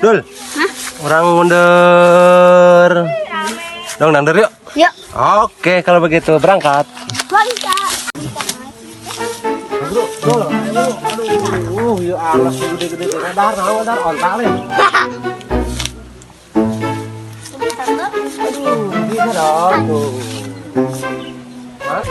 Dul. Hah? Urang mundur. Dong, dangder yuk. Yuk. Oke, kalau begitu berangkat. Berangkat. Bro, bro, aduh, ya alas gede-gede dar, naon dar onta leh. Aduh, bisa dong tuh. Hah?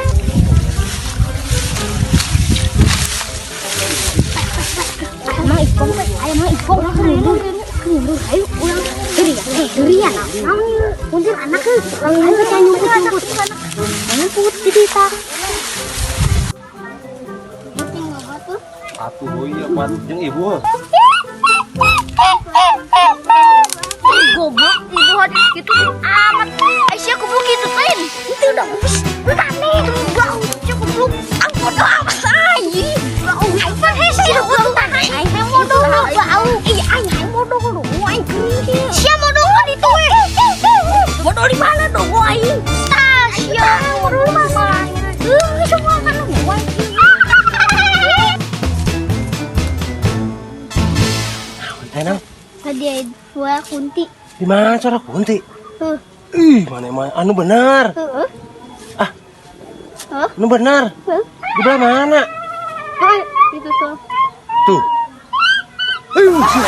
Emang ikong, ayo emang ikong, mundur, mundur, ayo ulang, durian, durian, naon mundur anak ayo kita nyumput nyumput, nyumput di kita. Atuh iya pan jeung ibu. Goblok, ibu hadis gitu amat. Aisyah goblok gitu lain. Itu udah aneh, bau, goblok. Aku bodoh amat aing. Bau, aing pan hese bau. Aing bodoh bau. Ih, aing bodoh aing geuning. Sia bodoh di itu we. Bodoh di mana dong aing? Tah, sia bodoh di mana? Semua kan aing. Tenang. Tadi suara kunti. Di mana suara kunti? Tuh. Ih, mana emang anu benar. Heeh. Ah. Hah? Anu benar. Hah? Di belah mana? Itu tuh. Tuh. Aduh, si.